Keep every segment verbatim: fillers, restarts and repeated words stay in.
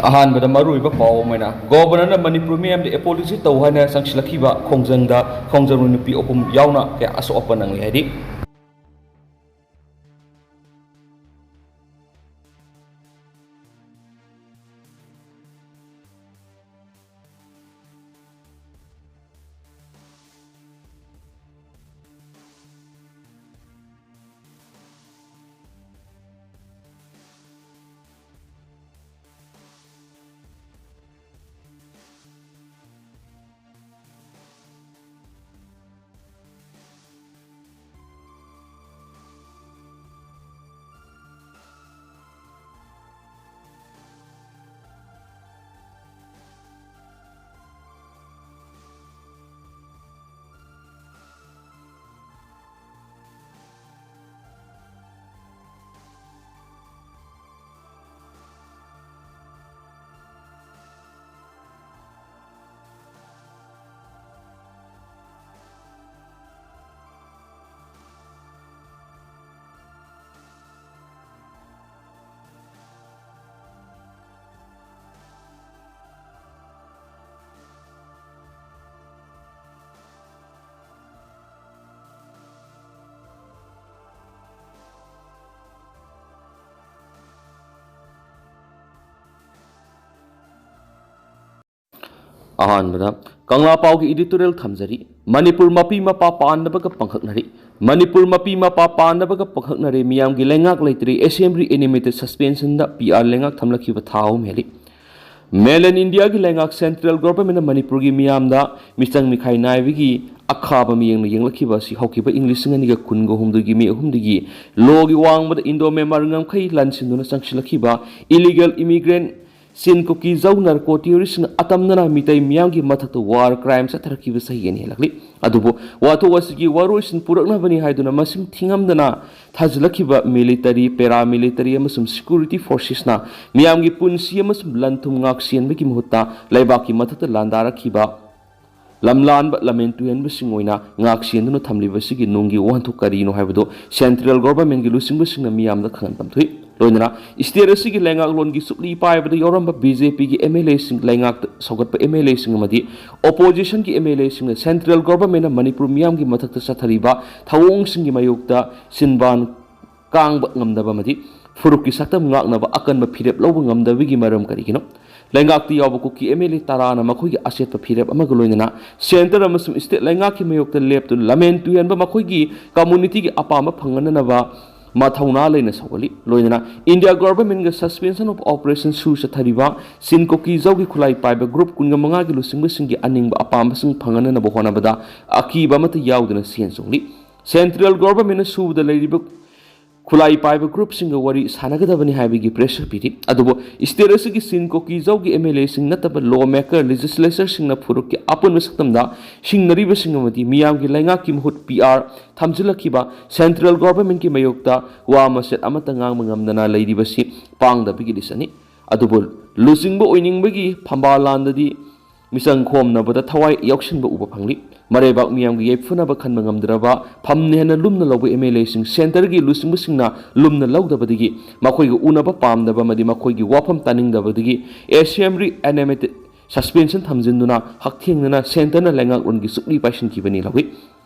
ꯑꯍꯥꯟꯕꯗ ꯃꯔꯨꯑꯣꯏꯕ ꯄꯥꯎ ꯑꯃ ꯑꯣꯏꯅ, ꯒꯣꯕꯔꯅꯔꯅ ꯃꯅꯤꯄꯨꯔ ꯃꯤꯌꯥꯝꯗ ꯑꯦꯄꯣꯂꯣꯖꯤ ꯇꯧ ꯍꯥꯏꯅ ꯆꯪꯁꯤꯜꯂꯛꯈꯤꯕ ꯈꯣꯡꯖꯪꯗ ꯈꯣꯡꯖꯪꯂꯣꯏ ꯅꯨꯄꯤ ꯑꯍꯨꯝ ꯌꯥꯎꯅ ꯀꯌꯥ ꯑꯁꯣꯛ ꯑꯄꯟ ꯅꯪꯂꯤ ꯍꯥꯏꯔꯤ꯫ ꯑꯍꯥꯟꯕꯗ ꯀꯪꯂꯥ ꯄꯥꯎꯒꯤ editorial ꯊꯝꯖꯔꯤ꯫ ꯃꯅꯤꯄꯨꯔ ꯃꯄꯤ ꯃꯄꯥ ꯄꯥꯟꯅꯕꯒ ꯄꯥꯡꯈꯛꯅꯔꯤ꯫ ꯃꯅꯤꯄꯨꯔ ꯃꯄꯤ ꯃꯄꯥ ꯄꯥꯟꯅꯕꯒ ꯄꯥꯡꯈꯛꯅꯔꯦ꯫ ꯃꯤꯌꯥꯝꯒꯤ ꯂꯩꯉꯥꯛ ꯂꯩꯇ꯭ꯔꯦ꯫ Assembly animated suspensionꯗ P R ꯂꯩꯉꯥꯛ ꯊꯝꯂꯛꯈꯤꯕ ꯊꯥ ꯑꯍꯨꯝ ꯍꯦꯜꯂꯤ꯫ Mainland Indiaꯒꯤ ꯂꯩꯉꯥꯛ central governmentꯅ ꯃꯅꯤꯄꯨꯔꯒꯤ ꯃꯤꯌꯥꯝꯗ ꯃꯤꯆꯪ ꯃꯤꯈꯥꯏ ꯅꯥꯏꯕꯒꯤ ꯑꯈꯥꯕ ꯃꯤꯠꯌꯦꯡꯅ ꯌꯦꯡꯂꯛꯈꯤꯕ ꯑꯁꯤ ꯍꯧꯈꯤꯕ ꯏꯪ ꯂꯤꯁꯤꯡ ꯑꯅꯤꯒ ꯀꯨꯟꯒ ꯍꯨꯝꯗꯣꯏꯒꯤ ꯃꯦ ꯑꯍꯨꯝꯗꯒꯤ ꯂꯣꯒꯤ ꯋꯥꯡꯃꯗ Indo Myanmar ꯉꯝꯈꯩ ꯂꯥꯟꯁꯤꯟꯗꯨꯅ ꯆꯪꯁꯤꯜꯂꯛꯈꯤꯕ illegal immigrant ꯆꯤꯟ ꯀꯨꯀꯤ ꯖꯧ narco terroristꯁꯤꯡꯅ ꯑꯇꯝꯅꯅ ꯃꯤꯇꯩ ꯃꯤꯌꯥꯝꯒꯤ ꯃꯊꯛꯇ war crime ꯆꯠꯊꯔꯛꯈꯤꯕ ꯆꯍꯤ ꯑꯅꯤ ꯍꯦꯜꯂꯛꯂꯤ꯫ ꯑꯗꯨꯕꯨ ꯋꯥꯊꯣꯛ ꯑꯁꯤꯒꯤ ꯋꯥꯔꯣꯏꯁꯤꯟ ꯄꯨꯔꯛꯅꯕꯅꯤ ꯍꯥꯏꯗꯨꯅ ꯃꯁꯤꯡ ꯊꯤꯉꯝꯗꯅ ꯊꯥꯖꯤꯜꯂꯛꯈꯤꯕ military, paramilitary ꯑꯃꯁꯨꯡ security forcesꯅ ꯃꯤꯌꯥꯝꯒꯤ ꯄꯨꯟꯁꯤ ꯑꯃꯁꯨꯡ ꯂꯟ ꯊꯨꯝ ꯉꯥꯛ ꯁꯦꯟꯕꯒꯤ ꯃꯍꯨꯠꯇ ꯂꯩꯕꯥꯛꯀꯤ ꯃꯊꯛꯇ ꯂꯥꯟꯗꯥꯔꯛꯈꯤꯕ ꯂꯝꯂꯥꯟꯕ ꯂꯝꯍꯦꯟ ꯇꯨꯍꯦꯟꯕꯁꯤꯡ ꯑꯣꯏꯅ ꯉꯥꯛ ꯁꯦꯟꯗꯨꯅ ꯊꯝꯂꯤꯕꯁꯤꯒꯤ ꯅꯨꯡꯒꯤ ꯋꯥꯍꯟꯊꯣꯛ ꯀꯔꯤꯅꯣ ꯍꯥꯏꯕꯗꯨ central governmentꯀꯤ ꯂꯨꯆꯤꯡꯕꯁꯤꯡꯅ ꯃꯤꯌꯥꯝꯗ ꯈꯪꯍꯟ ꯇꯝꯊꯣꯛꯏ꯫ ꯂꯣꯏꯅꯅ state ꯑꯁꯤꯒꯤ ꯂꯩꯉꯥꯛꯂꯣꯟꯒꯤ ꯆꯨꯞꯂꯤ ꯄꯥꯏꯕꯗ ꯌꯥꯎꯔꯝꯕ BJPꯒꯤ MLAꯁꯤꯡ, ꯂꯩꯉꯥꯛꯇ ꯁꯧꯒꯠꯄ MLAꯁꯤꯡ ꯑꯃꯗꯤ oppositionꯒꯤ MLAꯁꯤꯡꯅ central governmentꯅ ꯃꯅꯤꯄꯨꯔ ꯃꯤꯌꯥꯝꯒꯤ ꯃꯊꯛꯇ ꯆꯠꯊꯔꯤꯕ ꯊꯧꯑꯣꯡꯁꯤꯡꯒꯤ ꯃꯥꯌꯣꯛꯇ ꯁꯤꯟꯕꯥꯟ ꯀꯥꯡꯕ ꯉꯝꯗꯕ ꯑꯃꯗꯤ ꯐꯨꯔꯨꯞꯀꯤ ꯁꯛꯇꯝ ꯉꯥꯛꯅꯕ ꯑꯀꯟꯕ ꯐꯤꯔꯦꯞ ꯂꯧꯕ ꯉꯝꯗꯕꯒꯤ ꯃꯔꯝ ꯀꯔꯤꯒꯤꯅꯣ? ꯂꯩꯉꯥꯛꯇ ꯌꯥꯎꯕ ꯀꯨꯀꯤ MLA ꯇꯔꯥꯅ ꯃꯈꯣꯏꯒꯤ ꯑꯆꯦꯠꯄ ꯐꯤꯔꯦꯞ ꯑꯃꯒ ꯂꯣꯏꯅꯅ centre ꯑꯃꯁꯨꯡ state ꯂꯩꯉꯥꯛꯀꯤ ꯃꯥꯌꯣꯛꯇ ꯂꯦꯞꯇꯨꯅ ꯂꯥꯃꯦꯟ ꯇꯨꯌꯦꯟꯕ ꯃꯈꯣꯏꯒꯤ communityꯒꯤ ꯑꯄꯥꯝꯕ ꯐꯪꯍꯟꯅꯅꯕ ꯃꯊꯧꯅꯥ ꯂꯩꯅ ꯁꯧꯒꯠꯂꯤ꯫ ꯂꯣꯏꯅꯅ India governmentꯒ suspension of operation ꯁꯨ ꯆꯠꯊꯔꯤꯕ ꯆꯤꯟ ꯀꯣꯀꯤ ꯖꯧꯒꯤ ꯈꯨꯠꯂꯥꯏ ꯄꯥꯏꯕ group ꯀꯨꯟꯒ ꯃꯉꯥꯒꯤ ꯂꯨꯆꯤꯡꯕꯁꯤꯡꯒꯤ ꯑꯅꯤꯡꯕ ꯑꯄꯥꯝꯕꯁꯤꯡ ꯐꯪꯍꯟꯅꯅꯕ ꯍꯣꯠꯅꯕꯗ ꯑꯀꯤꯕ ꯑꯃꯠꯇ ꯌꯥꯎꯗꯅ ꯆꯦꯟ ꯆꯣꯡꯂꯤ꯫ Central governmentꯅ ꯁꯨꯕꯗ ꯂꯩꯔꯤꯕ ꯈꯨꯠꯂꯥꯏ ꯄꯥꯏꯕ groupꯁꯤꯡꯒ ꯋꯥꯔꯤ ꯁꯥꯟꯅꯒꯗꯕꯅꯤ ꯍꯥꯏꯕꯒꯤ pressure ꯄꯤꯔꯤ꯫ ꯑꯗꯨꯕꯨ state ꯑꯁꯤꯒꯤ ꯆꯤꯟ ꯀꯣꯀꯤ ꯖꯧꯒꯤ MLAꯁꯤꯡ ꯅꯠꯇꯕ law maker, legislatorꯁꯤꯡꯅ ꯐꯨꯔꯨꯞꯀꯤ ꯑꯄꯨꯟꯕ ꯁꯛꯇꯝꯗ ꯁꯤꯡꯅꯔꯤꯕꯁꯤꯡ ꯑꯃꯗꯤ ꯃꯤꯌꯥꯝꯒꯤ ꯂꯩꯉꯥꯛꯀꯤ ꯃꯍꯨꯠ PR ꯊꯝꯖꯤꯜꯂꯛꯈꯤꯕ central governmentꯀꯤ ꯃꯥꯌꯣꯛꯇ ꯋꯥ ꯃꯆꯦꯠ ꯑꯃꯠꯇ ꯉꯥꯡꯕ ꯉꯝꯗꯅ ꯂꯩꯔꯤꯕꯁꯤ ꯄꯥꯡꯗꯕꯒꯤ list ꯑꯅꯤ꯫ ꯑꯗꯨꯕꯨ ꯂꯨꯆꯤꯡꯕ ꯑꯣꯏꯅꯤꯡꯕꯒꯤ ꯐꯝꯕꯥꯜ ꯂꯥꯟꯗꯗꯤ ꯃꯤꯆꯪ ꯈꯣꯝꯅꯕꯗ ꯊꯋꯥꯏ ꯌꯥꯎꯁꯤꯟꯕ ꯎꯕ ꯐꯪꯂꯤ꯫ ꯃꯔꯩꯕꯥꯛ ꯃꯤꯌꯥꯝꯒꯤ ꯌꯥꯏꯐꯅꯕ ꯈꯟꯕ ꯉꯝꯗ꯭ꯔꯕ, ꯐꯝꯅ ꯍꯦꯟꯅ ꯂꯨꯝꯅ ꯂꯧꯕ MLAꯁꯤꯡ centreꯒꯤ ꯂꯨꯆꯤꯡꯕꯁꯤꯡꯅ ꯂꯨꯝꯅ ꯂꯧꯗꯕꯗꯒꯤ, ꯃꯈꯣꯏꯒ ꯎꯅꯕ ꯄꯥꯝꯗꯕ ꯑꯃꯗꯤ ꯃꯈꯣꯏꯒꯤ ꯋꯥꯐꯝ ꯇꯥꯅꯤꯡꯗꯕꯗꯒꯤ assembly unanimity suspension ꯊꯝꯖꯤꯟꯗꯨꯅ ꯍꯛꯊꯦꯡꯅꯅ centreꯅ ꯂꯩꯉꯥꯛꯂꯣꯟꯒꯤ ꯆꯨꯞꯂꯤ ꯄꯥꯏꯁꯤꯟꯈꯤꯕꯅꯤ ꯂꯧꯏ꯫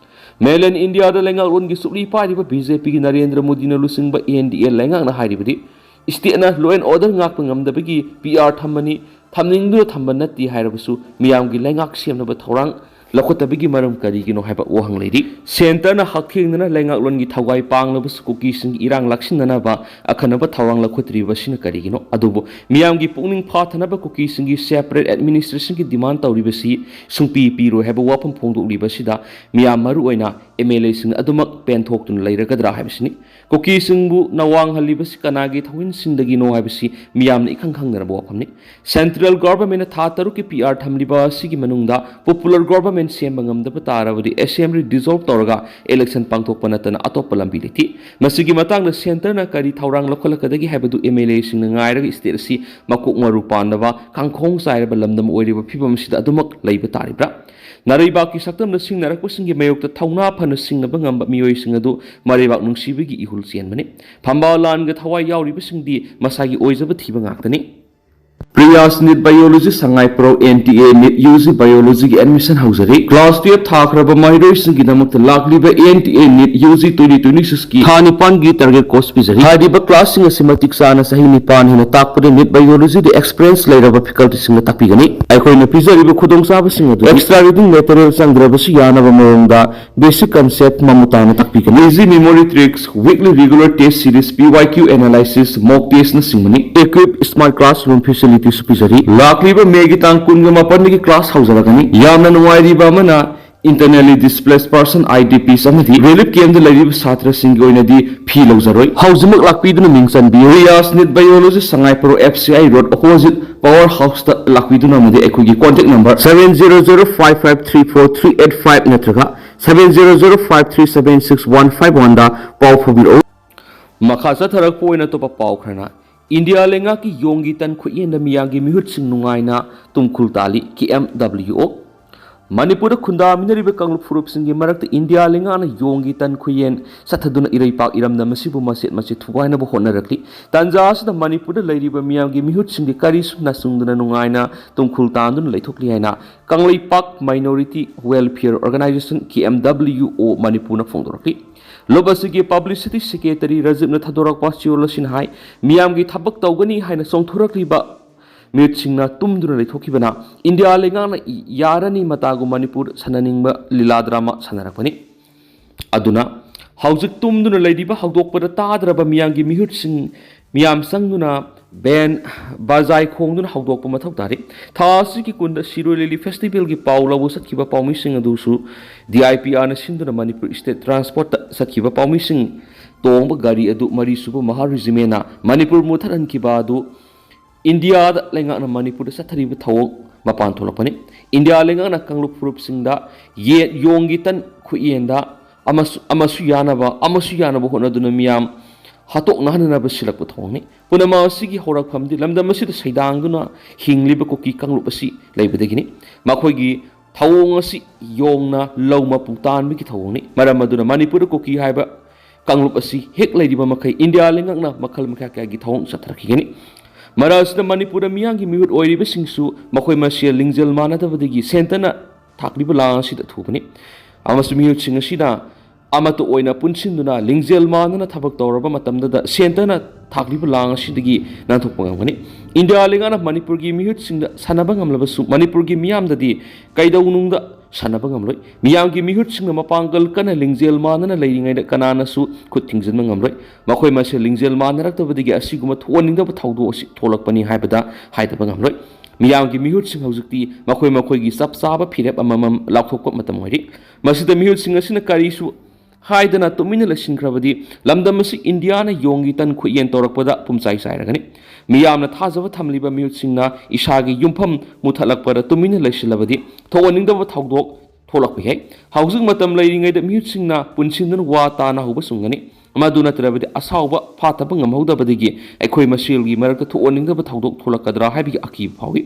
Mainland Indiaꯗ ꯂꯩꯉꯥꯛꯂꯣꯟꯒꯤ ꯆꯨꯞꯂꯤ ꯄꯥꯏꯔꯤꯕ BJPꯒꯤ ꯅꯔꯦꯟꯗ꯭ꯔ ꯃꯣꯗꯤꯅ ꯂꯨꯆꯤꯡꯕ NDA ꯂꯩꯉꯥꯛꯅ ꯍꯥꯏꯔꯤꯕꯗꯤ stateꯅ law and order ꯉꯥꯛꯄ ꯉꯝꯗꯕꯒꯤ PR ꯊꯝꯕꯅꯤ, ꯊꯝꯅꯤꯡꯗꯨꯅ ꯊꯝꯕ ꯅꯠꯇꯦ ꯍꯥꯏꯔꯕꯁꯨ ꯃꯤꯌꯥꯝꯒꯤ ꯂꯩꯉꯥꯛ ꯁꯦꯝꯅꯕ ꯊꯧꯔꯥꯡ ꯂꯧꯈꯠꯇꯕꯒꯤ ꯃꯔꯝ ꯀꯔꯤꯒꯤꯅꯣ ꯍꯥꯏꯕ ꯋꯥꯍꯪ ꯂꯩꯔꯤ꯫ Centreꯅ ꯍꯛꯊꯦꯡꯅꯅ ꯂꯩꯉꯥꯛꯂꯣꯟꯒꯤ ꯊꯧꯒꯥꯏ ꯄꯥꯡꯂꯕꯁꯨ ꯀꯨꯀꯤꯁꯤꯡꯒꯤ ꯏꯔꯥꯡ ꯂꯥꯛꯁꯤꯟꯅꯅꯕ ꯑꯀꯟꯅꯕ ꯊꯧꯔꯥꯡ ꯂꯧꯈꯠꯇ꯭ꯔꯤꯕ ꯑꯁꯤꯅ ꯀꯔꯤꯒꯤꯅꯣ? ꯑꯗꯨꯕꯨ ꯃꯤꯌꯥꯝꯒꯤ ꯄꯨꯛꯅꯤꯡ ꯐꯥꯊꯅꯕ ꯀꯨꯀꯤꯁꯤꯡꯒꯤ separate administrationꯒꯤ demand ꯇꯧꯔꯤꯕꯁꯤ ꯁꯨꯡꯄꯤ ꯄꯤꯔꯣꯏ ꯍꯥꯏꯕ ꯋꯥꯐꯝ ꯐꯣꯡꯗꯣꯛꯂꯤꯕꯁꯤꯗ ꯃꯤꯌꯥꯝ, ꯃꯔꯨꯑꯣꯏꯅ MLAꯁꯤꯡ ꯑꯗꯨꯃꯛ ꯄꯦꯟꯊꯣꯛꯇꯨꯅ ꯂꯩꯔꯒꯗ꯭ꯔꯥ ꯍꯥꯏꯕꯁꯤꯅꯤ꯫ ꯀꯨꯀꯤꯁꯤꯡꯕꯨ ꯅꯋꯥꯡꯍꯜꯂꯤꯕꯁꯤ ꯀꯅꯥꯒꯤ ꯊꯧꯃꯤꯟꯁꯤꯡꯗꯒꯤꯅꯣ ꯍꯥꯏꯕꯁꯤ ꯃꯤꯌꯥꯝꯅ ꯏꯈꯪ ꯈꯪꯅꯔꯕ ꯋꯥꯐꯝꯅꯤ꯫ Central governmentꯅ ꯊꯥ ꯇꯔꯨꯛꯀꯤ PR ꯊꯝꯂꯤꯕ ꯑꯁꯤꯒꯤ ꯃꯅꯨꯡꯗ popular government ꯁꯦꯝꯕ ꯉꯝꯗꯕ ꯇꯥꯔꯕꯗꯤ assembly dissolve ꯇꯧꯔꯒ election ꯄꯥꯡꯊꯣꯛꯄ ꯅꯠꯇꯅ ꯑꯇꯣꯞꯄ ꯂꯝꯕꯤ ꯂꯩꯇꯦ꯫ ꯃꯁꯤꯒꯤ ꯃꯇꯥꯡꯗ centreꯅ ꯀꯔꯤ ꯊꯧꯔꯥꯡ ꯂꯧꯈꯠꯂꯛꯀꯗꯒꯦ ꯍꯥꯏꯕꯗꯨ MLAꯁꯤꯡꯅ ꯉꯥꯏꯔꯒ state ꯑꯁꯤ ꯃꯀꯣꯛ ꯃꯔꯨ ꯄꯥꯟꯗꯕ, ꯀꯥꯡꯈꯣꯡ ꯆꯥꯏꯔꯕ ꯂꯝꯗꯝ ꯑꯣꯏꯔꯤꯕ ꯐꯤꯕꯝ ꯑꯁꯤꯗ ꯑꯗꯨꯃꯛ ꯂꯩꯕ ꯇꯥꯔꯤꯕ꯭ꯔꯥ? ꯅꯥꯔꯩꯕꯥꯛꯀꯤ ꯁꯛꯇꯝꯗ ꯁꯤꯡꯅꯔꯛꯄꯁꯤꯡꯒꯤ ꯃꯥꯌꯣꯛꯇ ꯊꯧꯅꯥ ꯐꯅ ꯁꯤꯡꯅꯕ ꯉꯝꯕ ꯃꯤꯑꯣꯏꯁꯤꯡ ꯑꯗꯨ ꯃꯔꯩꯕꯥꯛ ꯅꯨꯡꯁꯤꯕꯒꯤ ꯏꯍꯨꯜ ꯆꯦꯟꯕꯅꯤ꯫ ꯐꯝꯕꯥꯜ ꯂꯥꯟꯒ ꯊꯋꯥꯏ ꯌꯥꯎꯔꯤꯕꯁꯤꯡꯗꯤ ꯃꯁꯥꯒꯤ ꯑꯣꯏꯖꯕ ꯊꯤꯕ ꯉꯥꯛꯇꯅꯤ꯫ Priyas NEET biology Sangaiprou N T A NEET U G ꯕꯥꯏꯑꯣꯂꯣꯖꯤꯒꯤ ꯑꯦꯗꯃꯤꯁꯟ ꯍꯧꯖꯔꯤ꯫ ꯀ꯭ꯂꯥꯁ ꯇꯨꯌꯦꯜꯞ ꯊꯥꯈ꯭ꯔꯕ ꯃꯍꯩꯔꯣꯏꯁꯤꯡꯒꯤꯗꯃꯛꯇ ꯂꯥꯛꯂꯤꯕ N T A NEET U G twenty twenty ꯁꯤꯛꯁꯀꯤ ꯊꯥ ꯅꯤꯄꯥꯟꯒꯤ ꯇꯥꯔꯒꯦꯠ ꯀꯣꯔꯁ ꯄꯤꯖꯔꯤ꯫ ꯍꯥꯏꯔꯤꯕ ꯀ꯭ꯂꯥꯁꯁꯤꯡ ꯑꯁꯤ ꯃꯇꯤꯛ ꯆꯥꯅ ꯆꯍꯤ ꯅꯤꯄꯥꯟ ꯍꯦꯟꯅ ꯇꯥꯛꯄꯗ ꯅꯤꯠ ꯕꯥꯏꯑꯣꯂꯣꯖꯤꯗ ꯑꯦꯛꯁꯄꯤꯔꯤꯌꯦꯟꯁ ꯂꯩꯔꯕ ꯐꯦꯀꯜꯇꯤꯁꯤꯡꯅ ꯇꯥꯛꯄꯤꯒꯅꯤ꯫ ꯑꯩꯈꯣꯏꯅ ꯄꯤꯖꯔꯤꯕ ꯈꯨꯗꯣꯡꯆꯥꯕꯁꯤꯡ ꯑꯗꯨ ꯑꯦꯛꯁꯇ꯭ꯔꯥ ꯔꯤꯗꯤꯡ ꯃꯦꯇꯔꯤꯌꯦꯜ ꯆꯪꯗ꯭ꯔꯕꯁꯨ ꯌꯥꯅꯕ ꯃꯑꯣꯡꯗ ꯕꯦꯁꯤꯛ ꯀꯟꯁꯦꯞ ꯃꯃꯨꯠ ꯇꯥꯅ ꯇꯥꯛꯄꯤꯒꯅꯤ꯫ Easy memory tricks, weekly regular test series, P Y Q analysis, mock ꯇꯦꯁꯅꯆꯤꯡꯕꯅꯤ꯫ ꯏꯀ꯭ꯋꯤꯞ ꯁ꯭ꯃꯥꯔꯠ ꯀ꯭ꯂꯥꯁꯔꯨꯝ ꯐꯦꯁꯤꯂꯤꯇꯤꯁꯨ ꯄꯤꯖꯔꯤ꯫ ꯂꯥꯛꯂꯤꯕ ꯃꯦꯒꯤ ꯇꯥꯡ ꯀꯨꯟꯒ ꯃꯥꯄꯟꯗꯒꯤ ꯀ꯭ꯂꯥꯁ ꯍꯧꯖꯔꯒꯅꯤ꯫ ꯌꯥꯝꯅ ꯅꯨꯡꯉꯥꯏꯔꯤꯕ ꯑꯃꯅ, internally displaced person, I D Ps ꯑꯃꯗꯤ ꯔꯤꯂꯤꯐ ꯀꯦꯝꯞꯇ ꯂꯩꯔꯤꯕ ꯁꯥꯇ꯭ꯔꯁꯤꯡꯒꯤ ꯑꯣꯏꯅꯗꯤ ꯐꯤ ꯂꯧꯖꯔꯣꯏ꯫ ꯍꯧꯖꯤꯛꯃꯛ ꯂꯥꯛꯄꯤꯗꯨꯅ ꯃꯤꯡ ꯆꯟꯕꯤꯌꯨ꯫ Riyas NEET biology, Sangaiprou F C I road, opposite power ꯍꯥꯎꯁꯇ ꯂꯥꯛꯄꯤꯗꯨꯅ, ꯑꯃꯗꯤ ꯑꯩꯈꯣꯏꯒꯤ contact number seven zero zero five five three four three eight five ꯅꯠꯇ꯭ꯔꯒ seven zero zero five three seven six one five one ꯗ ꯄꯥꯎ ꯐꯥꯎꯕꯤꯔꯛꯎ꯫ ꯃꯈꯥ ꯆꯠꯊꯔꯛꯄ ꯑꯣꯏꯅ ꯑꯇꯣꯞꯄ ꯄꯥꯎ ꯈꯔꯅ, ꯏꯟꯗꯤꯌꯥ ꯂꯩꯉꯥꯛꯀꯤ ꯌꯣꯡꯒꯤ ꯇꯟ ꯈꯨꯠꯌꯦꯟꯗ ꯃꯤꯌꯥꯝꯒꯤ ꯃꯤꯍꯨꯠꯁꯤꯡ ꯅꯨꯡꯉꯥꯏꯅ ꯇꯨꯝꯈꯨꯜ ꯇꯥꯜꯂꯤ, ꯀꯦ ꯑꯦꯝ ꯗꯕ꯭ꯂꯤꯎ ꯑꯣ꯫ ꯃꯅꯤꯄꯨꯔꯗ ꯈꯨꯟꯗꯥꯃꯤꯟꯅꯔꯤꯕ ꯀꯥꯡꯂꯨꯞ ꯐꯨꯔꯨꯞꯁꯤꯡꯒꯤ ꯃꯔꯛꯇ ꯏꯟꯗꯤꯌꯥ ꯂꯩꯉꯥꯛꯅ ꯌꯣꯡꯒꯤ ꯇꯟ ꯈꯨꯠꯌꯦꯟ ꯆꯠꯊꯗꯨꯅ ꯏꯔꯩꯄꯥꯛ ꯏꯔꯝꯗꯝ ꯑꯁꯤꯕꯨ ꯃꯆꯦꯠ ꯃꯆꯦꯠ ꯊꯨꯒꯥꯏꯅꯕ ꯍꯣꯠꯅꯔꯛꯂꯤ꯫ ꯇꯥꯟꯖꯥ ꯑꯁꯤꯗ ꯃꯅꯤꯄꯨꯔꯗ ꯂꯩꯔꯤꯕ ꯃꯤꯌꯥꯝꯒꯤ ꯃꯤꯍꯨꯠꯁꯤꯡꯒꯤ ꯀꯔꯤꯁꯨ ꯅꯆꯨꯡꯗꯅ ꯅꯨꯡꯉꯥꯏꯅ ꯇꯨꯝꯈꯨꯜ ꯇꯥꯟꯗꯨꯅ ꯂꯩꯊꯣꯛꯂꯤ ꯍꯥꯏꯅ ꯀꯪꯂꯩꯄꯥꯛ ꯃꯥꯏꯅꯣꯔꯤꯇꯤ ꯋꯦꯜꯐꯤꯌꯔ ꯑꯣꯔꯒꯅꯥꯏꯖꯦꯁꯟ, ꯀꯦ ꯑꯦꯝ ꯗꯕ꯭ꯂꯤꯎ ꯑꯣ, ꯃꯅꯤꯄꯨꯔꯅ ꯐꯣꯡꯗꯣꯔꯛꯂꯤ꯫ ꯂꯨꯞ ꯑꯁꯤꯒꯤ ꯄꯕ꯭ꯂꯤꯁꯤꯇꯤ ꯁꯦꯀ꯭ꯔꯦꯇꯔꯤ ꯔꯖꯤꯕꯅ ꯊꯥꯗꯣꯔꯛꯄ ꯆꯦꯔꯣꯜ ꯑꯁꯤꯅ ꯍꯥꯏ, ꯃꯤꯌꯥꯝꯒꯤ ꯊꯕꯛ ꯇꯧꯒꯅꯤ ꯍꯥꯏꯅ ꯆꯣꯡꯊꯣꯔꯛꯂꯤꯕ ꯃꯤꯍꯨꯠꯁꯤꯡꯅ ꯇꯨꯝꯗꯨꯅ ꯂꯩꯊꯣꯛꯈꯤꯕꯅ ꯏꯟꯗꯤꯌꯥ ꯂꯩꯉꯥꯛꯅ ꯌꯥꯔꯅꯤ ꯃꯇꯥꯒꯨꯝ ꯃꯅꯤꯄꯨꯔ ꯁꯥꯟꯅꯅꯤꯡꯕ ꯂꯤꯂꯥ ꯗ꯭ꯔꯃꯥ ꯁꯥꯟꯅꯔꯛꯄꯅꯤ꯫ ꯑꯗꯨꯅ ꯍꯧꯖꯤꯛ ꯇꯨꯝꯗꯨꯅ ꯂꯩꯔꯤꯕ ꯍꯧꯗꯣꯛꯄꯗ ꯇꯥꯗ꯭ꯔꯕ ꯃꯤꯌꯥꯝꯒꯤ ꯃꯤꯍꯨꯠꯁꯤꯡ, ꯃꯤꯌꯥꯝ ꯆꯪꯗꯨꯅ ꯕꯦꯟ, ꯕꯥꯖꯥꯏ ꯈꯣꯡꯗꯨꯅ ꯍꯧꯗꯣꯛꯄ ꯃꯊꯧ ꯇꯥꯔꯤ꯫ ꯊꯥ ꯑꯁꯤꯒꯤ ꯀꯨꯟꯗ ꯁꯤꯔꯣꯏ ꯂꯤꯂꯤ ꯐꯦꯁꯇꯤꯚꯦꯜꯒꯤ ꯄꯥꯎ ꯂꯧꯕ ꯆꯠꯈꯤꯕ ꯄꯥꯎꯃꯤꯁꯤꯡ ꯑꯗꯨꯁꯨ ꯗꯤ ꯑꯥꯏ ꯄꯤ ꯑꯥꯔꯅ ꯁꯤꯟꯗꯨꯅ ꯃꯅꯤꯄꯨꯔ ꯁ꯭ꯇꯦꯠ ꯇ꯭ꯔꯥꯟꯁꯄꯣꯔꯠꯇ ꯆꯠꯈꯤꯕ ꯄꯥꯎꯃꯤꯁꯤꯡ ꯇꯣꯡꯕ ꯒꯥꯔꯤ ꯑꯗꯨ ꯃꯔꯤ ꯁꯨꯕ ꯃꯍꯥ ꯔꯤꯖꯤꯃꯦꯟꯅ ꯃꯅꯤꯄꯨꯔ ꯃꯨꯊꯠꯍꯟꯈꯤꯕ ꯑꯗꯨ ꯏꯟꯗꯤꯌꯥꯗ ꯂꯩꯉꯥꯛꯅ ꯃꯅꯤꯄꯨꯔꯗ ꯆꯠꯊꯔꯤꯕ ꯊꯧꯑꯣꯡ ꯃꯄꯥꯟ ꯊꯣꯛꯂꯛꯄꯅꯤ꯫ ꯏꯟꯗꯤꯌꯥ ꯂꯩꯉꯥꯛꯅ ꯀꯥꯡꯂꯨꯞ ꯐꯨꯔꯨꯞꯁꯤꯡꯗ ꯌꯦ-, ꯌꯣꯡꯒꯤ ꯇꯟ ꯈꯨꯠꯌꯦꯟꯗ ꯑꯃꯁꯨ-, ꯑꯃꯁꯨ ꯌꯥꯅꯕ, ꯑꯃꯁꯨ ꯌꯥꯅꯕ ꯍꯣꯠꯅꯗꯨꯅ ꯃꯤꯌꯥꯝ ꯍꯥꯠꯇꯣꯛꯅꯍꯟꯅꯅꯕ ꯁꯤꯜꯂꯛꯄ ꯊꯧꯑꯣꯡꯅꯤ꯫ ꯄꯨꯝꯅꯃꯛ ꯑꯁꯤꯒꯤ ꯍꯧꯔꯛꯐꯝꯗꯤ ꯂꯝꯗꯝ ꯑꯁꯤꯗ ꯁꯩꯗꯥꯡꯗꯨꯅ ꯍꯤꯡꯂꯤꯕ ꯀꯨꯀꯤ ꯀꯥꯡꯂꯨꯞ ꯑꯁꯤ ꯂꯩꯕꯗꯒꯤꯅꯤ꯫ ꯃꯈꯣꯏꯒꯤ ꯊꯧꯑꯣꯡ ꯑꯁꯤ ꯌꯣꯡꯅ ꯂꯧ ꯃꯄꯨ ꯇꯥꯟꯕꯒꯤ ꯊꯧꯑꯣꯡꯅꯤ꯫ ꯃꯔꯝ ꯑꯗꯨꯅ ꯃꯅꯤꯄꯨꯔꯗ ꯀꯨꯀꯤ ꯍꯥꯏꯕ ꯀꯥꯡꯂꯨꯞ ꯑꯁꯤ ꯍꯦꯛ ꯂꯩꯔꯤꯕ ꯃꯈꯩ ꯏꯟꯗꯤꯌꯥ ꯂꯩꯉꯥꯛꯅ ꯃꯈꯜ ꯃꯈꯥ ꯀꯌꯥꯒꯤ ꯊꯧꯑꯣꯡ ꯆꯠꯊꯔꯛꯈꯤꯒꯅꯤ꯫ ꯃꯔꯛ ꯑꯁꯤꯗ ꯃꯅꯤꯄꯨꯔꯗ ꯃꯤꯌꯥꯝꯒꯤ ꯃꯤꯍꯨꯠ ꯑꯣꯏꯔꯤꯕꯁꯤꯡꯁꯨ ꯃꯈꯣꯏ ꯃꯁꯦꯜ ꯂꯤꯡꯖꯦꯜ ꯃꯥꯟꯅꯗꯕꯗꯒꯤ ꯁꯦꯟꯇꯔꯅ ꯊꯥꯛꯂꯤꯕ ꯂꯥꯡ ꯑꯁꯤꯗ ꯊꯨꯕꯅꯤ꯫ ꯑꯃꯁꯨꯡ ꯃꯤꯍꯨꯠꯁꯤꯡ ꯑꯁꯤꯅ ꯑꯃꯠꯇ ꯑꯣꯏꯅ ꯄꯨꯟꯁꯤꯟꯗꯨꯅ ꯂꯤꯡꯖꯦꯜ ꯃꯥꯟꯅꯅ ꯊꯕꯛ ꯇꯧꯔꯕ ꯃꯇꯝꯗꯗ ꯁꯦꯟꯇꯔꯅ ꯊꯥꯛꯂꯤꯕ ꯂꯥꯡ ꯑꯁꯤꯗꯒꯤ ꯅꯥꯟꯊꯣꯛꯄ ꯉꯝꯒꯅꯤ꯫ ꯏꯟꯗꯤꯌꯥ ꯂꯩꯉꯥꯛꯅ ꯃꯅꯤꯄꯨꯔꯒꯤ ꯃꯤꯍꯨꯠꯁꯤꯡꯗ ꯁꯥꯟꯅꯕ ꯉꯝꯂꯕꯁꯨ ꯃꯅꯤꯄꯨꯔꯒꯤ ꯃꯤꯌꯥꯝꯗꯗꯤ ꯀꯩꯗꯧꯅꯨꯡꯗ ꯁꯥꯟꯅꯕ ꯉꯝꯂꯣꯏ꯫ ꯃꯤꯌꯥꯝꯒꯤ ꯃꯤꯍꯨꯠꯁꯤꯡꯅ ꯃꯄꯥꯡꯒꯜ ꯀꯟꯅ ꯂꯤꯡꯖꯦꯜ ꯃꯥꯟꯅꯅ ꯂꯩꯔꯤꯉꯩꯗ ꯀꯅꯥꯅꯁꯨ ꯈꯨꯠ ꯊꯤꯡꯖꯤꯟꯕ ꯉꯝꯂꯣꯏ꯫ ꯃꯈꯣꯏ ꯃꯁꯦꯜ ꯂꯤꯡꯖꯦꯜ ꯃꯥꯟꯅꯔꯛꯇꯕꯗꯒꯤ ꯑꯁꯤꯒꯨꯝꯕ ꯊꯣꯛꯍꯟꯅꯤꯡꯗꯕ ꯊꯧꯗꯣꯛ ꯑꯁꯤ ꯊꯣꯛꯂꯛꯄꯅꯤ ꯍꯥꯏꯕꯗ ꯍꯥꯏꯗꯕ ꯉꯝꯂꯣꯏ꯫ ꯃꯤꯌꯥꯝꯒꯤ ꯃꯤꯍꯨꯠꯁꯤꯡ ꯍꯧꯖꯤꯛꯇꯤ ꯃꯈꯣꯏ ꯃꯈꯣꯏꯒꯤ ꯆꯞ ꯆꯥꯕ ꯐꯤꯔꯦꯞ ꯑꯃꯃꯝ ꯂꯥꯎꯊꯣꯛꯄ ꯃꯇꯝ ꯑꯣꯏꯔꯤ꯫ ꯃꯁꯤꯗ ꯃꯤꯍꯨꯠꯁꯤꯡ ꯑꯁꯤꯅ ꯀꯔꯤꯁꯨ ꯍꯥꯏꯗꯅ ꯇꯨꯃꯤꯟꯅ ꯂꯩꯁꯤꯟꯈ꯭ꯔꯕꯗꯤ ꯂꯝꯗꯝ ꯑꯁꯤ ꯏꯟꯗꯤꯌꯥꯅ ꯌꯣꯡꯒꯤ ꯇꯟ ꯈꯨꯠꯌꯦꯟ ꯇꯧꯔꯛꯄꯗ ꯄꯨꯝꯆꯥꯏ ꯆꯥꯏꯔꯒꯅꯤ꯫ ꯃꯤꯌꯥꯝꯅ ꯊꯥꯖꯕ ꯊꯝꯂꯤꯕ ꯃꯤꯍꯨꯠꯁꯤꯡꯅ ꯏꯁꯥꯒꯤ ꯌꯨꯝꯐꯝ ꯃꯨꯊꯠꯂꯛꯄꯗ ꯇꯨꯃꯤꯟꯅ ꯂꯩꯁꯤꯜꯂꯕꯗꯤ ꯊꯣꯛꯍꯟꯅꯤꯡꯗꯕ ꯊꯧꯗꯣꯛ ꯊꯣꯛꯂꯛꯄ ꯌꯥꯏ꯫ ꯍꯧꯖꯤꯛ ꯃꯇꯝ ꯂꯩꯔꯤꯉꯩꯗ ꯃꯤꯍꯨꯠꯁꯤꯡꯅ ꯄꯨꯟꯁꯤꯟꯗꯨꯅ ꯋꯥ ꯇꯥꯅ ꯍꯧꯕ ꯆꯨꯝꯒꯅꯤ꯫ ꯃꯗꯨ ꯅꯠꯇ꯭ꯔꯕꯗꯤ ꯑꯁꯥꯎꯕ ꯐꯥꯊꯕ ꯉꯝꯍꯧꯗꯕꯗꯒꯤ ꯑꯩꯈꯣꯏ ꯃꯁꯦꯜꯒꯤ ꯃꯔꯛꯇ ꯊꯣꯛꯍꯟꯅꯤꯡꯗꯕ ꯊꯧꯗꯣꯛ ꯊꯣꯛꯂꯛꯀꯗ꯭ꯔꯥ ꯍꯥꯏꯕꯒꯤ ꯑꯀꯤꯕ ꯐꯥꯎꯏ꯫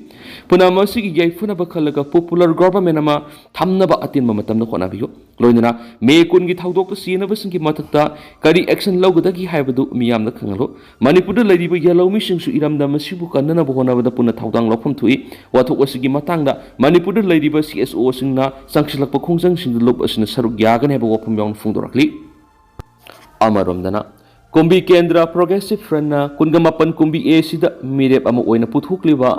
ꯄꯨꯝꯅꯃꯛ ꯑꯁꯤꯒꯤ ꯌꯥꯏꯐꯅꯕ ꯈꯜꯂꯒ popular government ꯑꯃ ꯊꯝꯅꯕ ꯑꯇꯦꯟꯕ ꯃꯇꯝꯗ ꯍꯣꯠꯅꯕꯤꯌꯨ꯫ ꯂꯣꯏꯅꯅ ꯃꯦ ꯀꯨꯟꯒꯤ ꯊꯧꯗꯣꯛꯇ ꯆꯦꯟꯅꯕꯁꯤꯡꯒꯤ ꯃꯊꯛꯇ ꯀꯔꯤ action ꯂꯧꯒꯗꯒꯦ ꯍꯥꯏꯕꯗꯨ ꯃꯤꯌꯥꯝꯗ ꯈꯪꯍꯜꯂꯨ꯫ ꯃꯅꯤꯄꯨꯔꯗ ꯂꯩꯔꯤꯕ ꯌꯦꯜꯍꯧꯃꯤꯁꯤꯡꯁꯨ ꯏꯔꯝꯗꯝ ꯑꯁꯤꯕꯨ ꯀꯟꯅꯅꯕ ꯍꯣꯠꯅꯕꯗ ꯄꯨꯟꯅ ꯊꯧꯗꯥꯡ ꯂꯧꯐꯝ ꯊꯣꯛꯏ꯫ ꯋꯥꯊꯣꯛ ꯑꯁꯤꯒꯤ ꯃꯇꯥꯡꯗ ꯃꯅꯤꯄꯨꯔꯗ ꯂꯩꯔꯤꯕ C S O ꯁꯤꯡꯅ ꯆꯪꯁꯤꯜꯂꯛꯄ ꯈꯣꯡꯖꯪꯁꯤꯡꯗ ꯂꯨꯞ ꯑꯁꯤꯅ ꯁꯔꯨꯛ ꯌꯥꯒꯅꯤ ꯍꯥꯏꯕ ꯋꯥꯐꯝ ꯌꯥꯎꯅ ꯐꯣꯡꯗꯣꯔꯛꯂꯤ꯫ ꯑꯃꯔꯣꯝꯗꯅ ꯀꯨꯝꯕꯤ ꯀꯦꯟꯗ꯭ꯔ Progressive Front ꯅ ꯀꯨꯟꯒ ꯃꯥꯄꯟ ꯀꯨꯝꯕꯤ A ꯁꯤꯗ ꯃꯤꯔꯦꯞ ꯑꯃ ꯑꯣꯏꯅ ꯄꯨꯊꯣꯛꯂꯤꯕ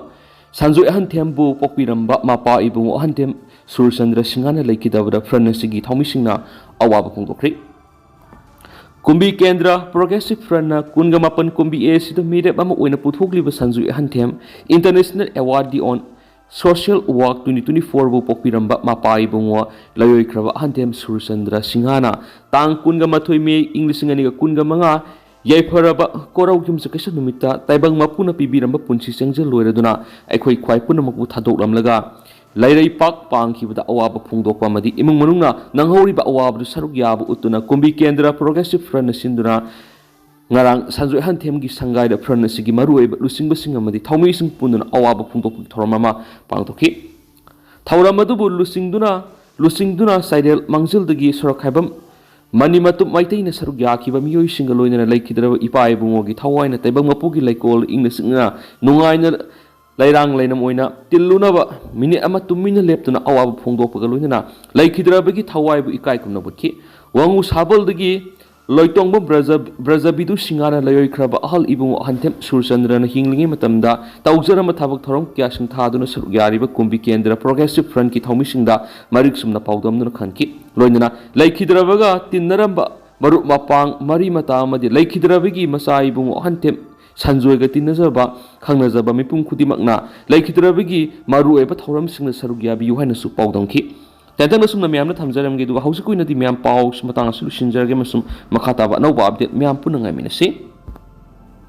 ꯁꯟꯖꯣꯏ ꯑꯍꯟꯊꯦꯝꯕꯨ ꯄꯣꯛꯄꯤꯔꯝꯕ ꯃꯄꯥ ꯏꯕꯨꯡꯉꯣ ꯑꯍꯟꯊꯦꯝ ꯁꯨꯔꯆꯟꯗ꯭ꯔ ꯁꯤꯡꯍꯅ ꯂꯩꯈꯤꯗꯕꯗ Front ꯑꯁꯤꯒꯤ ꯊꯧꯃꯤꯁꯤꯡꯅ ꯑꯋꯥꯕ ꯐꯣꯡꯗꯣꯛꯈ꯭ꯔꯤ꯫ ꯀꯨꯝꯕꯤ ꯀꯦꯟꯗ꯭ꯔ Progressive Front ꯅ ꯀꯨꯟꯒ ꯃꯥꯄꯟ ꯀꯨꯝꯕꯤ A ꯁꯤꯗ ꯃꯤꯔꯦꯞ ꯑꯃ ꯑꯣꯏꯅ ꯄꯨꯊꯣꯛꯂꯤꯕ Sanjoy ꯑꯍꯟꯊꯦꯝ International Award on Social Work twenty twenty-four ꯕꯨ ꯄꯣꯛꯄꯤꯔꯝꯕ ꯃꯄꯥ ꯏꯕꯨꯡꯉꯣ ꯂꯩꯔꯣꯏꯈ꯭ꯔꯕ ꯑꯍꯟꯊꯦꯝ ꯁꯨꯔꯆꯟꯗ꯭ꯔ ꯁꯤꯡꯍꯅ ꯇꯥꯡ ꯀꯨꯟꯒ ꯃꯥꯊꯣꯏ ꯃꯦ ꯏꯪ ꯂꯤꯁꯤꯡ ꯑꯅꯤꯒ ꯀꯨꯟꯒ ꯃꯉꯥ ꯌꯥꯏꯐꯔꯕ ꯀꯣꯔꯧ ꯌꯨꯝꯁꯀꯩꯁ ꯅꯨꯃꯤꯠꯇ ꯇꯥꯏꯕꯪ ꯃꯄꯨꯅ ꯄꯤꯕꯤꯔꯝꯕ ꯄꯨꯟꯁꯤ ꯆꯦꯡꯖꯦꯜ ꯂꯣꯏꯔꯗꯨꯅ ꯑꯩꯈꯣꯏ ꯈ꯭ꯋꯥꯏ ꯄꯨꯝꯅꯃꯛꯄꯨ ꯊꯥꯗꯣꯛꯂꯝꯂꯒ ꯂꯩꯔꯩꯄꯥꯛ ꯄꯥꯡꯈꯤꯕꯗ ꯑꯋꯥꯕ ꯐꯣꯡꯗꯣꯛꯄ ꯑꯃꯗꯤ ꯏꯃꯨꯡ ꯃꯅꯨꯡꯅ ꯅꯪꯍꯧꯔꯤꯕ ꯑꯋꯥꯕꯗꯨ ꯁꯔꯨꯛ ꯌꯥꯕ ꯎꯠꯇꯨꯅ ꯀꯨꯝꯕꯤ ꯀꯦꯟꯗ꯭ꯔ Progressive Front ꯅ ꯁꯤꯟꯗꯨꯅ ꯉꯔꯥꯡ ꯁꯟꯖꯣꯏ ꯍꯟꯊꯦꯝꯒꯤ ꯁꯪꯒꯥꯏꯗ Front ꯑꯁꯤꯒꯤ ꯃꯔꯨꯑꯣꯏꯕ ꯂꯨꯆꯤꯡꯕꯁꯤꯡ ꯑꯃꯗꯤ ꯊꯧꯃꯤꯁꯤꯡ ꯄꯨꯟꯗꯨꯅ ꯑꯋꯥꯕ ꯐꯣꯡꯗꯣꯛꯄꯒꯤ ꯊꯧꯔꯝ ꯑꯃ ꯄꯥꯡꯊꯣꯛꯈꯤ꯫ ꯊꯧꯔꯝ ꯑꯗꯨꯕꯨ ꯂꯨꯆꯤꯡꯗꯨꯅ ꯂꯨꯆꯤꯡꯗꯨꯅ ꯆꯥꯏꯔꯦꯜ ꯃꯥꯡꯖꯤꯜꯗꯒꯤ ꯁꯣꯔꯣꯛꯈꯥꯏꯕꯝ ꯃꯅꯤꯃꯇꯨꯞ ꯃꯩꯇꯩꯅ ꯁꯔꯨꯛ ꯌꯥꯈꯤꯕ ꯃꯤꯑꯣꯏꯁꯤꯡꯒ ꯂꯣꯏꯅꯅ ꯂꯩꯈꯤꯗ꯭ꯔꯕ ꯏꯄꯥ ꯏꯕꯨꯡꯉꯣꯒꯤ ꯊꯋꯥꯏꯅ ꯇꯥꯏꯕꯪ ꯃꯄꯨꯒꯤ ꯂꯩꯀꯣꯜ ꯏꯪꯅ ꯆꯤꯛꯅ ꯅꯨꯡꯉꯥꯏꯅ ꯂꯩꯔꯥꯡ ꯂꯩꯅꯝ ꯑꯣꯏꯅ ꯇꯤꯜꯂꯨꯅꯕ ꯃꯤꯅꯤꯠ ꯑꯃ ꯇꯨꯃꯤꯟꯅ ꯂꯦꯞꯇꯨꯅ ꯑꯋꯥꯕ ꯐꯣꯡꯗꯣꯛꯄꯒ ꯂꯣꯏꯅꯅ ꯂꯩꯈꯤꯗ꯭ꯔꯕꯒꯤ ꯊꯋꯥꯏꯕꯨ ꯏꯀꯥꯏ ꯈꯨꯝꯅꯕ ꯎꯠꯈꯤ꯫ ꯋꯥꯉꯨ ꯁꯥꯕꯜꯗꯒꯤ ꯂꯣꯏꯇꯣꯡꯕ ꯕ꯭ꯔꯖ-, ꯕ꯭ꯔꯖꯕꯤꯗꯨ ꯁꯤꯡꯍꯥꯅ ꯂꯩꯔꯣꯏꯈ꯭ꯔꯕ ꯑꯍꯜ ꯏꯕꯨꯡꯉꯣ ꯑꯍꯟꯊꯦꯝ ꯁꯨꯔꯆꯟꯗ꯭ꯔꯅ ꯍꯤꯡꯂꯤꯉꯩ ꯃꯇꯝꯗ ꯇꯧꯖꯔꯝꯕ ꯊꯕꯛ ꯊꯧꯔꯝ ꯀꯌꯥꯁꯤꯡ ꯊꯥꯗꯨꯅ ꯁꯔꯨꯛ ꯌꯥꯔꯤꯕ ꯀꯨꯝꯕꯤ ꯀꯦꯟꯗ꯭ꯔ ꯄ꯭ꯔꯣꯒ꯭ꯔꯦꯁꯤꯞ ꯐ꯭ꯔꯟꯠꯀꯤ ꯊꯧꯃꯤꯁꯤꯡꯗ ꯃꯔꯤꯛ ꯆꯨꯝꯅ ꯄꯥꯎꯗꯝꯗꯨꯅ ꯈꯟꯈꯤ꯫ ꯂꯣꯏꯅꯅ ꯂꯩꯈꯤꯗ꯭ꯔꯕꯒ ꯇꯤꯟꯅꯔꯝꯕ ꯃꯔꯨꯞ ꯃꯄꯥꯡ ꯃꯔꯤ ꯃꯇꯥ ꯑꯃꯗꯤ ꯂꯩꯈꯤꯗ꯭ꯔꯕꯒꯤ ꯃꯆꯥ ꯏꯕꯨꯡꯉꯣ ꯑꯍꯟꯊꯦꯝ ꯁꯟꯖꯣꯏꯒ ꯇꯤꯟꯅꯖꯕ ꯈꯪꯅꯖꯕ ꯃꯤꯄꯨꯝ ꯈꯨꯗꯤꯡꯃꯛꯅ ꯂꯩꯈꯤꯗ꯭ꯔꯕꯒꯤ ꯃꯔꯨꯑꯣꯏꯕ ꯊꯧꯔꯝꯁꯤꯡꯗ ꯁꯔꯨꯛ ꯌꯥꯕꯤꯌꯨ ꯍꯥꯏꯅꯁꯨ ꯄꯥꯎꯗꯝꯈꯤ꯫ ꯇꯦꯟꯇꯛꯅ ꯁꯨꯝꯅ ꯃꯌꯥꯝꯗ ꯊꯝꯖꯔꯝꯒꯦ, ꯑꯗꯨꯒ ꯍꯧꯖꯤꯛꯀꯤ ꯑꯣꯏꯅꯗꯤ ꯃꯌꯥꯝ ꯄꯥꯎ ꯃꯇꯥꯡ ꯑꯁꯤ ꯂꯣꯏꯁꯤꯟꯖꯔꯒꯦ ꯑꯃꯁꯨꯡ ꯃꯈꯥ ꯇꯥꯕ ꯑꯅꯧꯕ ꯑꯞꯗꯦꯠ ꯃꯌꯥꯝ ꯄꯨꯟꯅ ꯉꯥꯏꯃꯤꯟꯅꯁꯤ꯫